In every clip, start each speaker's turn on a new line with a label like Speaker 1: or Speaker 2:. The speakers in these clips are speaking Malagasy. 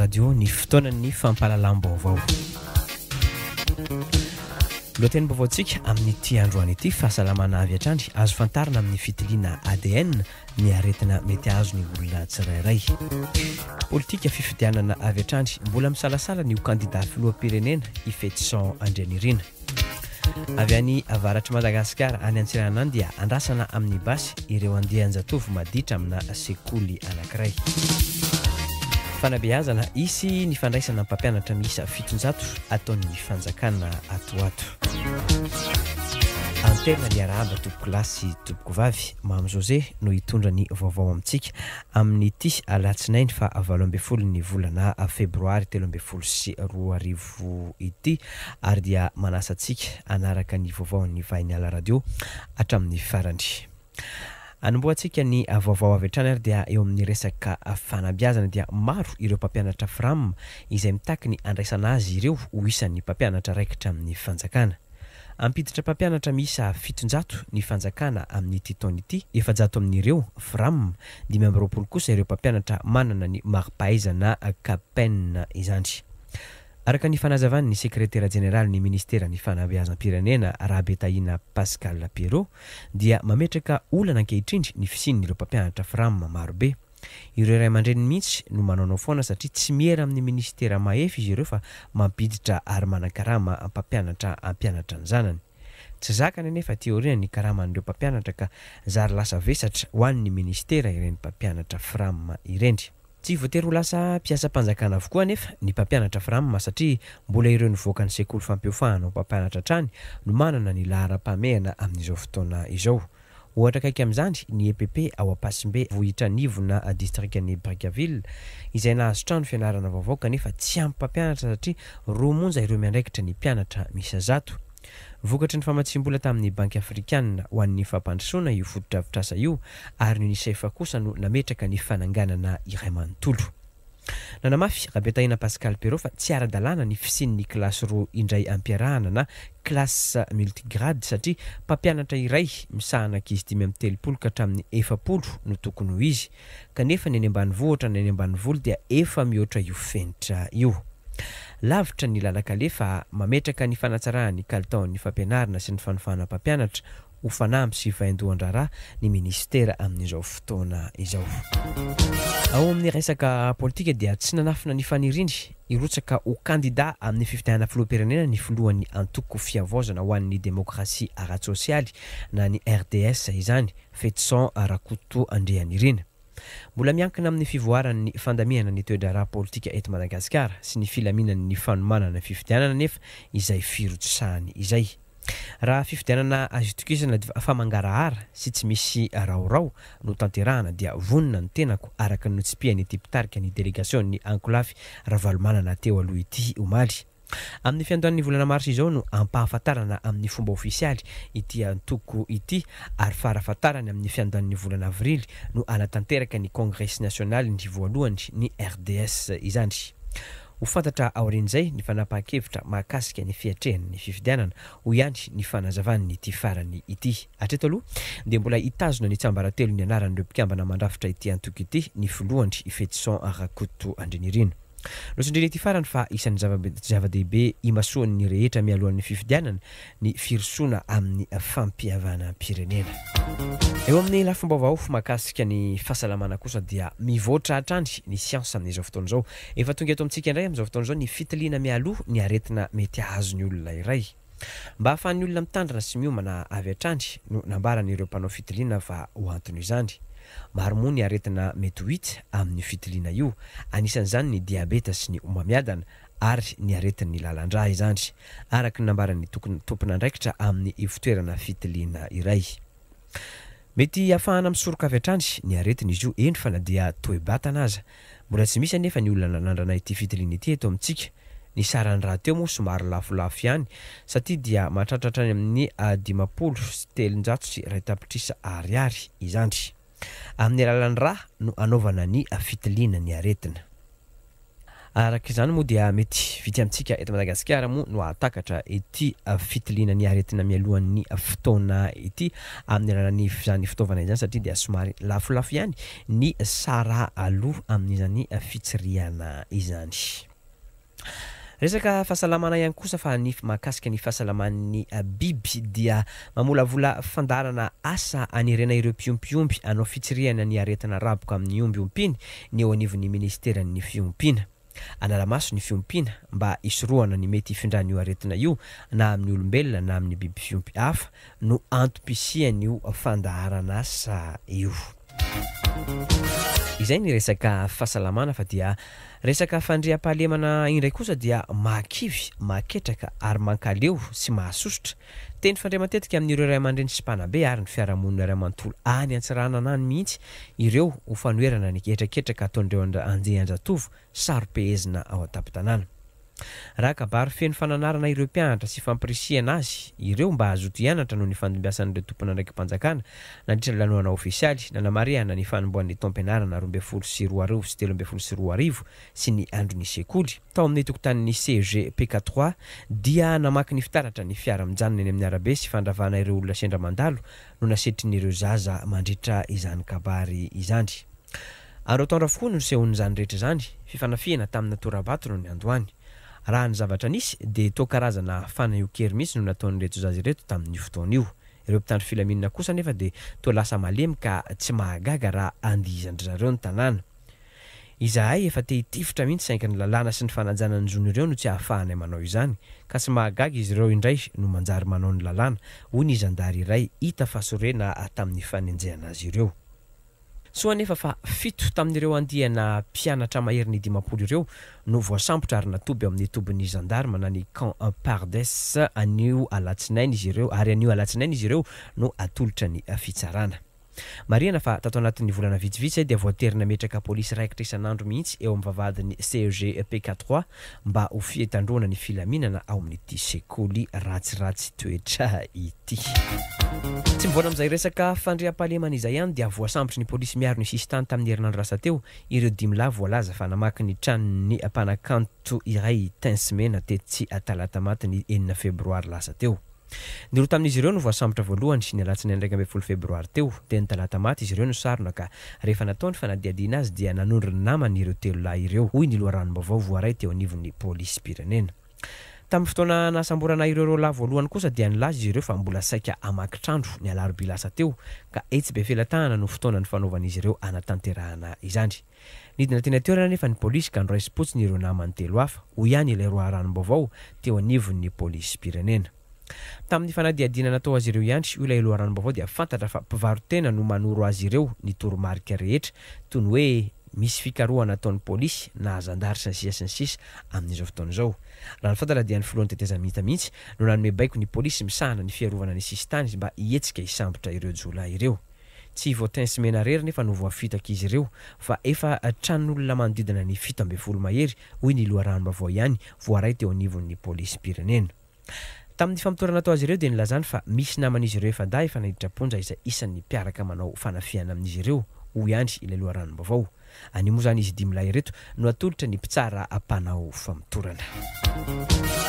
Speaker 1: Radio ny fotoanan'ny fampahalalam-baovao. Lohatenim-baovaontsika amin'ity androany ity, fahasalamana avy hatrany, azo fantarina amin'ny fitiliana ADN ny aretina mety hahazo ny olona tsirairay. Politika fifidianana avy hatrany, mbola misalasala ny ho kandida filoham-pirenena i Fetison Andrianirina. Avy any avaratr'i Madagasikara any Antsiranana any dia andrasana amin'ny basy ireo andian-jatovo maditra amina sekoly anankiray. Fanabeazana, hisy ny fandraisana mpampianatra miisa 700 ataon'ny fanjakana ato ho ato. Anterina ny arahaba tompokolahy sy tompokovavy, Mamy José no hitondra ny vaovao amintsika amin'ity alatsinainy faha 18 ny volana febroary 2013 ity ary dia manasa antsika hanaraka ny vaovaon'ny Vahiniala Radio hatramin'ny farany. Anombohantsika ny vaovao avy hatrany ary dia eo amin'ny resaka fanabeazana dia maro ireo mpampianatra Fram izay mitaky ny handraisana azy ireo ho isan'ny mpampianatra raikitra amin'ny fanjakana. Hampiditra mpampianatra miisa 700 ny fanjakana amin'ity taona ity, 400 amin'ireo Fram, 25 kosa ireo mpampianatra manana ny mari-pahaizana Capen izany. Araka ny fanazavan'ny sekretera jeneralin'ny ministeran'ny fanabeazam-pirenena Rabetahina Pascal Pierrot dia mametraka olana ankehitriny ny fisian'ireo mpampianatra Fram marobe. Ireo ray aman-dreniny mihitsy no manaonao foana satria tsy miera amin'ny minisitera mahefa izy ireo fa mampiditra ary manan-karama mpampianatra hampianatra ny zanany. Tsy zakany anefa aty aoriana ny karaman'ireo mpampianatra ka zary lasa vesatra ho an'ny minisitera ireny mpampianatra Fram ireny. Tsy voatery ho lasa mpiasam-panjakana avokoa anefa ny mpampianatra Fram satria mbola ireo nivoaka ny sekoly fampiofahana ho mpampianatra hatrany no manana ny laharam-pahamehana amin'izao fotoana izao. Ohatra akaiky amin'izany ny EPP ao Ampasimbe Vohitranivona distrikan'i Brickaville izay nahazo trano fianarana vaovao kanefa tsy ampy mpampianatra satria roa monja ireo miandraikitra ny mpianatra miisa 100. Vokatry ny famatsiam-bola tamin'ny Banky Afrikanina ho an'ny fampandrosoana io fotodrafitrasa io ary ny Unicef kosa no nametraka ny fananganana iray manontolo. Nanamafy Rabetahina Pascal Perrault fa tsy ara-dalàna ny fisian'ny kilasy roa indray ampiarahana na classe multigrade satria mpampianatra iray misahana ankizy 35 ka hatramin'ny 40 no tokony ho izy kanefa ny any ambanivohitra na any ambanivolo dia efa mihoatra io fenitra io. Lavitra ny lalan-kalefa mametraka ny fanatsarana ny kalitaon'ny fampianarana sy ny fanofana mpampianatra ho fanamby sy vaindohan-draharaha ny minisitera amin'izao fotoana izao. Ao amin'ny resaka politika dia tsy nanafina ny faniriany hirotsaka ho kandida amin'ny fifidianana filoham-pirenena ny filohan'ny antoko Fihavaozana ho an'ny demokrasia ara-tsosialy na ny RDS izany, Fetison Rakoto Andrianirina. Mbola miankina amin'ny fivoaran'ny fandamihana ny toe-draharaha politika eto Madagasikara sy ny filaminan'ny fanomanana fifidianana anefa izay firotsahany izay. Raha fifidianana azo itokisana fa mangarahara sy tsy misy raorao no tanterahana dia vonona ny tenako araka ny notsipihan'ity mpitarika ny delegasion'ny ankolafy Ravalomanana teo aloha ity omaly. Amin'ny fiandohan'ny volana marsa izao no hampahafantarana amin'ny fomba ofisialy ity antoko ity ary farafahatarany amin'ny fiandohan'ny volana avrily no hanatanteraka ny kongresy nasionaliny voalohany ny RDS izany. Ho fantatra aorian'izay ny fanapahan-kevitra mahakasika ny fiatrehana ny fifidianana, hoy ihany ny fanazavan'ity farany ity. Hatreto aloha dia mbola hitazona ny tsiambaratelon'ny anaran'ireo mpikambana mandrafitra ity antoko ity ny filohany, Fetison Rakoto Andrianirina. Notsindriana ity farany fa isan'ny zava-dehibe imasoan'ny rehetra mialohan'ny fifidianana ny firosoana amin'ny fampihavanam-pirenena. Eo amin'ny lafim-baovao mahakasika ny fahasalamana kosa dia mivoatra hatrany ny siansa amin'izao fotoana izao. Efa tonga eto amintsika indray amin'izao fotoana izao ny fitiliana mialoha ny aretina mety hahazo ny olona iray. Mba hahafahan'ny olona mitandrina sy miomana avy hatrany no nambaran'ireo mpanao fitiliana fa ho anton'izany. Maro moa ny aretina mety ho hita amin'io fitiliana io, anisan'izany ny diabeta sy ny homamiadana ary ny aretin'ny lalan-drà izany, araka ny nambaran'ny tompon'andraikitra amin'ny ivotoerana fitiliana iray. Mety hahafahana misoroka avy hatrany ny aretina izy io, eny fa na dia toe-batana aza. Mbola tsy misy anefa ny olona nanandrana ity fitiliana ity eto amintsika. Ny sarany rahateo moa somary lafolafo ihany satria dia mahatratra hatrany amin'ny 350 tapitrisa ariary izany. Amin'ny alalan'ny rà no anaovana ny fitiliana ny aretina. Araka izany moa dia mety vitsy amintsika eto Madagasikara moa no hahatakatra ity fitiliana ny aretina mialohan'ny fotoana ity amin'ny alalan'izany fitaovana izany satria dia somary lafolafo ihany ny sara aloa amin'izany fitsirihana izany. Resaka fahasalamana ihany kosa fa ny mahakasika ny fahasalaman'ny biby dia mamolavola fandaharana asa hanerena ireo mpiompy omby hanao fitsirihana ny aretina raboka amin'ny omby ompiany ny eo anivon'ny minisiteran'ny fiompiana. Hanara-maso ny fiompiana mba hisorohana ny mety hifindran'io aretina io na amin'ny olombelona na amin'ny biby fiompy hafa no antom-pisian'io fandaharan'asa io. Izay ny resaka fahasalamana fa dia resaka fandriampahalemana indray kosa dia mahakivy, mahaketraka ary mankaleo sy mahasosotra. Teny fandre matetika amin'ireo ray aman-dreny sy mpanabe ary ny fiarahamonina iray manontolo any Antsiranana any mihitsy ireo ho fanoherana ny hetraketraka ataon'ireo andian-jatovo saro-pehezina ao an-tampon-tanàna. Raha kabary feno fananarana ireo mpianatra sy fampirisihana azy ireo mba hazoto hianatra no nifandimbiasan'ireo tompon'andraiki-panjakana nandritra ny lanonana ofisialy nanamarihana ny fanombohan'ny taom-pianarana 2012 sy 2013 sy ny andron'ny sekoly tao amin'ny tokotanin'ny CEG PK trois dia namaky ny fitaratra ny fiara mijanona eny amin'ny arabe sy fandravana ireo olona sendra mandalo no nasetrin'ireo zaza mandritra izany kabary izany. Andro atoandro avokoa no nisehoan'izany rehetra izany, fifanafihana tamina tora-bato no niandohany. Raha ny zavatra nisy dia toa karazana fanehoan-kery mihitsy no nataon'ireto zaza ireto tamin'io fotoana io. Ireo mpitandro filaminana kosa anefa dia toa lasa malemy ka tsy mahagaga raha andihizan-dry zareo ny tanàna. Izahay efa te hitifitra mihitsy saingy ny lalàna sy ny fanajana ny zon'ireo no tsy ahafahanay manao izany ka tsy mahagaga izy ireo indray no manjary manao ny lalàna, hoy ny zandary iray hita fa sorena tamin'ny fanenjehana azy ireo. Soa anefa fa fito tamin'ireo andiana mpianatra maherin'ny 50 ireo no voasambotra ary natoby ao amin'ny tobin'ny zandarma na ny camp Pardes anio alatsinainy izy ireo ary anio alatsinainy izy ireo no atolotra ny fitsarana. Marihana fa tato anatin'ny volana vitsivitsy izay dia voatery nametraka polisy raikitra isan'andro mihitsy eo amin'ny vavahadin'ny CEG PK trois mba ho fitandroana ny filaminana ao amin'ity sekoly ratsiratsy toetra ity. Tsy mivoana amin'izay resaka fandriampahalemana izay ihany dia voasambotry ny polisy miaro ny sisintany tamin'ny herinandro lasa teo ireo dimy lahy voalaza fa namaky ny tranon'ny mpanakanto iray Tence Mena tetsy Talatamaty ny enina febroary lasa teo. Ny roa tamin'izy ireo no voasambotra voalohany, ny alatsinainy 11 febroary teo. Teny Talatamaty izy ireo no sarona ka rehefa natao ny fanadihadiana azy dia nanondro ny namany ireo telo lahy ireo, hoy ny loharanom-baovao voaray teo anivon'ny polisim-pirenena. Tamin'ny fotoana nahasamborana ireo roa lahy voalohany kosa dia nilaza izy ireo fa mbola saika hamaky trano ny alarobia lasa teo ka etsy Befelatahana no fotoana nifanaovan'izy ireo hanatanterahana izany. Nidina teny an-toerana anefa ny polisy ka noraisim-potsiny ireo namany telo hafa, hoy ihany ilay loharanom-baovao teo anivon'ny polisim-pirenena. Tamin'ny fanadihadiana natao azy ireo ihany, hoy ilay loharanom-baovao dia fantatra fa mpivaro-tena no manoro azy ireo ny toromarika rehetra, toy ny hoe misy fikarohana ataon'ny polisy na zandary sy ny sisa sy ny sisa amin'izao fotoana izao. Raha ny fantatra dia ny filohan'ny tetezamita mihitsy no nanome baiko ny polisy misahana ny fiarovana ny sisintany mba hihetsika hisambotra ireo jiolahy ireo. Tsy vao Tence Mena irery nefa no voafitak'izy ireo fa efa tranon'olona manodidina ny 17 mahery, hoy ny loharanom-baovao ihany voaray teo anivon'ny polisim-pirenena. Tamin'ny famotorana natao azy ireo dia nilazany fa misy naman'izy ireo efa-dahy efa naiditra am-ponja izay isan'ny mpiaraka manao fanafihana amin'izy ireo, hoy ihany ilay loharanom-baovao. Anio moa izany izy dimy lahy ireto no atolotra ny mpitsara mpanao famotorana.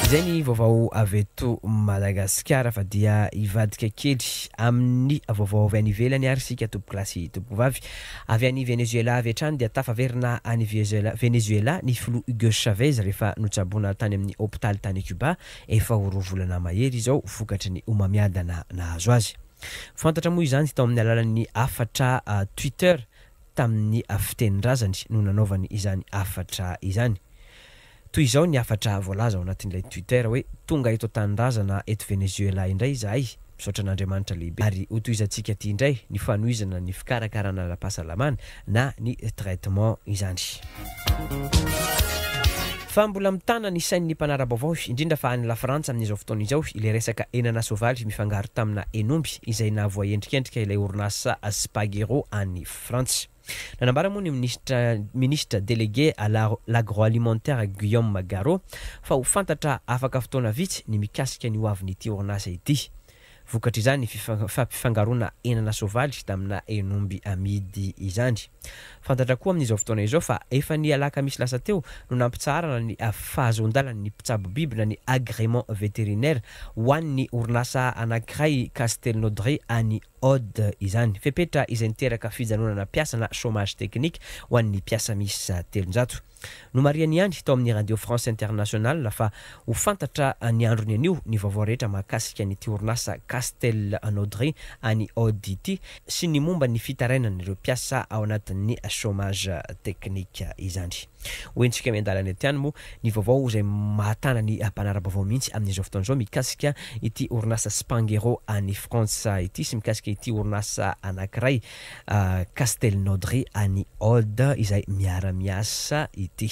Speaker 1: Izay ny vaovao avy eto Madagasikara fa dia hivadika kely amin'ny vaovao avy any ivelany ary isika tompokolahy sy tompokovavy. Avy any Venezuela avy hatrany dia tafaverina any Venezuela ny filoha Hugo Chavez rehefa notsaboina tany amin'ny hopitaly tany Cuba efa ho roa volana mahery izao vokatry ny homamiadana nahazo azy. Fantatra moa izany tao amin'ny alalan'ny hafatra Twitter tamin'ny fitenin-drazany no nanaovany izany hafatra izany. Toy izao ny hafatra voalaza ao anatin'ilay Twitter hoe, Tonga eto an-tanindrazana eto Venezuela indray izahay, misaotra an'Andriamanitra lehibe, ary hotohizantsika aty indray ny fanohizana ny fikarakarana ara-pahasalamana na ny traitement izany. Fa mbola mitana ny sain'ny mpanara-baovao, indrindra fa any Lafrantsa amin'izao fotoana izao, ilay resaka henana soavaly mifangaro tamina hen'omby izay nahavoaendrikendrika ilay orinasa Spaghero any Frantsa. Nanambara moa ny minisitra minisitra délégué à l'agroalimentaire Guillaume Garot fa ho fantatra afaka fotoana vitsy ny mikasika ny hoavin'ity orinasa ity. Vokatr'izany fampifangaroana henana soavaly tamina hen'omby amidy izany. Fantatra koa amin'izao fotoana izao fa efa ny alakamisy lasa teo no nampitsaharana ny fahazoan-dalan'ny mpitsabo biby na ny agrément vétérinaire ho an'ny orinasa anankiray Castelnaudary any Aude izany. Fepetra izay niteraka fijanonana mpiasa na chômage technique ho an'ny mpiasa miisa 300. Nomarihany ihany tao amin'ny Radio France Internationale fa ho fantatra ny androny anio ny vaovao rehetra mahakasika an'ity orinasa Castelnaudary any Aude ity sy ny momba ny fitarainan'ireo mpiasa ao anatin'ny chômage technique izany. Ho henontsika miandalana eto ihany moa ny vaovao izay mahatana ny mpanara-baovao mihitsy amin'izao fotoana izao mikasika ity orinasa Spanghero any Frantsa ity sy mikasika ity orinasa anankiray Castelnaudary any Aude izay miara-miasa ity.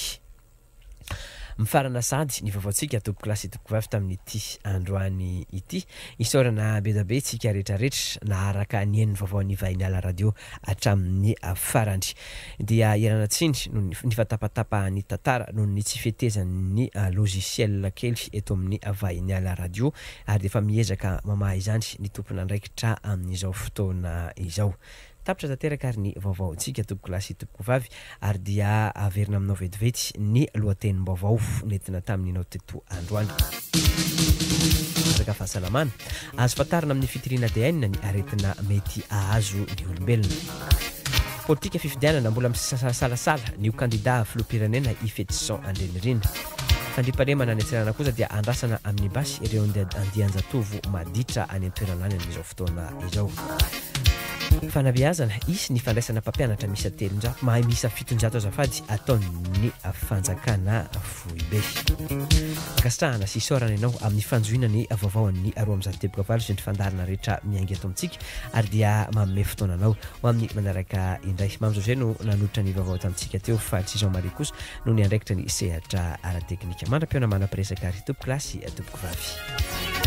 Speaker 1: Mifarana sahady ny vaovaontsika tompokolahy sy tompokovavy tamin'ity androany ity. Isaorana be dia be tsika rehetrarehetra naharaka nihaino ny vaovaon'ny Vahiniala Radio hatramin'ny farany. Dia ialana tsiny noho ny fahatapatapahan'ny tantara noho ny tsy fetezan'ny logiciel kely eto amin'ny Vahiniala Radio ary dia efa miezaka mamaha izany ny tompon'andraikitra amin'izao fotoana izao. Tapitra tanteraka ary ny vaovaontsika tompokolahy sy tompokovavy ary dia averina aminao vetivety ny lohatenim-baovao nentina taminao teto androany. Resaka fahasalamana. Azo fantarina amin'ny fitiliana ADN ny aretina mety ahazo ny olombelona. Politika fifidianana, mbola misalasala ny ho kandida filoham-pirenena i Fetison Andrianirina. Fandriampahalemana any Antsiranana kosa dia andrasana amin'ny basy ireo andian-jatovo maditra any an-toerana any amin'izao fotoana izao. Fanabeazana, hisy ny fandraisana mpampianatra miisa 300, mahay miisa 700 azafady, ataon'ny fanjakana foibe. Ankasitrahana sy isaorana ianao amin'ny fanjohiana ny vaovao an'ny 802.8 sy ny fandaharana rehetra miainga eto amintsika ary dia manome fotoana anao ho amin'ny manaraka indray. Mamy José no nanolotra ny vaovao tamintsika teo fa tsy Jean Marie kosa no niandraikitra ny sehatra ara-teknika. Mandra-pihaona manam-piresaka ary tompokolahy sy tompokovavy.